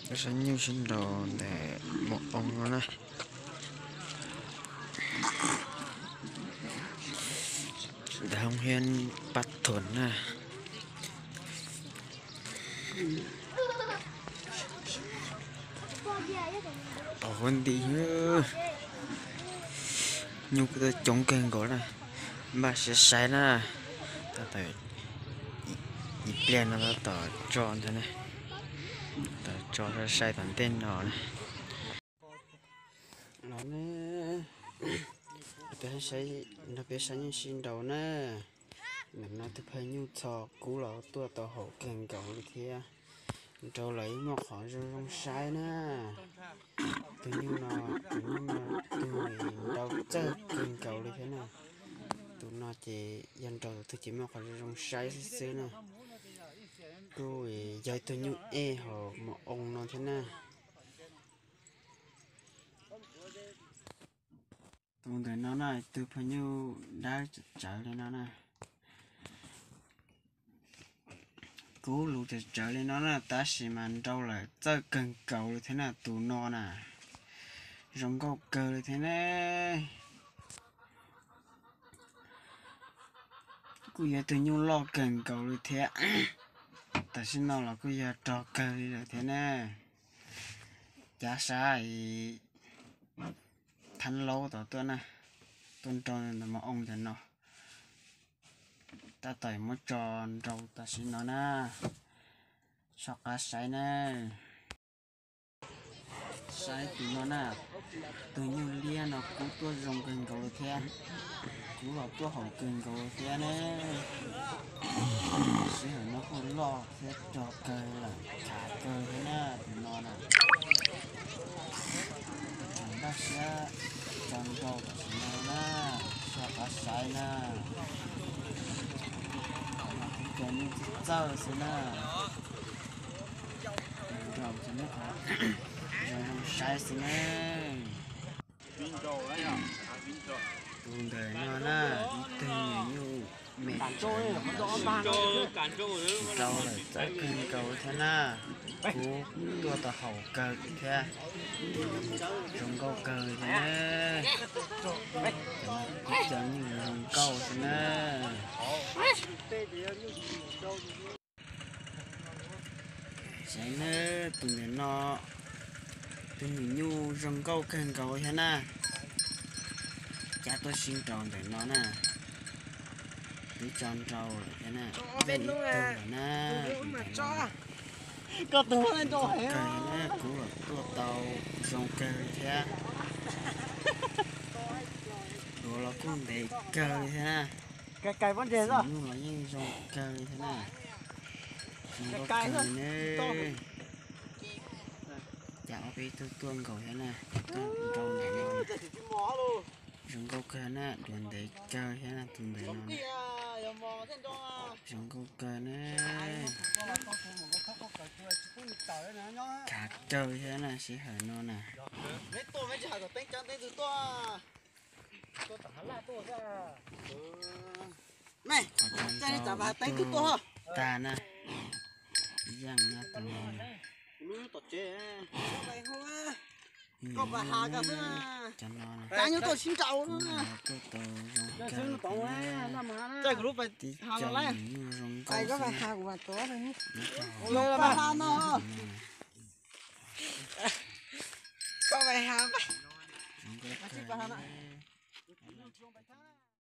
Saib nyuj sib nraus ntawm Mus Oo no na. Ntawm hoob hiab Paj Thuam na. Pom huab nti, nyuj kuj tuaj coob kawg nkaus na. Npaj siab saib na. Tab tom ib pliag no tab tom tso ntag na. Tab tom tso saib tom ntej no na. Los ne, peb saib, nrog peb saib nyuj sib nraus na. Ntawm no tus phaw nyuj txho kub los tuaj tau haum kawg nkaus li thiab. Nraus lawm yeej muaj qhov zoo zoo saib na. Tus nyuj no, tus nyuj no tus nraus txawj kawg nkaus li thiab na. Tus no ces yog nraus tus twg ces muaj qhov zoo zoo saib xwb xwb na. Kuj yog ib tug nyuj ej hauv Mus Oo no thiab na. Tus ntawm no na, tus phaw nyuj dawb tsawv li no na. Kub lus tsawv tsawv li no na, tab sis mas nraus lawm txawj kawg nkaus li thiab na, tus no na. Zoo nkauj kawg li thiab ne. Kuj yog tus nyuj loj kawg nkaus li thiab. Tam sim no los kuj yog rog kawg li lawm thiab ne. Cav sab Thab Laub tom tuaj na, tuaj nrau ntawm Mus Oo ntawm no. Tab tom muab tso nrau tam sim no na. Soj qab saib na. Saib tus no na, tus nyuj liab no kub tuaj zoo kawg nkaus li thiab. Kub los tuaj haum kawg nkaus li thiab ne. Sij hawm no kuj loj thiab rog kawg lawm, khav kawg thiab na tus no na. Npaj siab tso nrau tam sim no na, soj qab saib na. Cov nyuj txawj xwb na. Nrau cov nyuj qhov zoo zoo saib xwb na. Tus ntawm no na, ib tug nyuj me tsawv, nrau lawm txawj kawg nkaus thiab na. Kub tuaj tau haum kawg thiab. Zoo nkauj kawg thiab na. Cov no kuj cov nyuj zoo nkauj xwb na. Saib na, tus ntawm no, tus nus nyuj zoo nkauj kawg nkaus thiab na. Cab tuaj sib nraus ntawm no na. Twb tso nrau lawm thiab na. Ib tug lawm na. Tus ntawm no zoo nkauj kawg na, kub los tuaj tau zoo kawg thiab. Duav los kuj ntev kawg li thiab na. Xim nyuj los yeej zoo kawg li thiab na. Zoo nkauj kawg li ne. Cas ob peb tug tuaj nkaus thiab na, tuaj nrau ntawm no. Zoo nkauj kawg na, duav ntev kawg thiab na tus ntawm no. Zoo nkauj kawg na. Khav kawg thiab na, sij hawm no na. Tag na. Yeej na tus no. Cov no na. Tuaj tau zoo kawg thiab na. Tib co nyuj zoo nkauj xwb na. Zoo nkauj kawg na.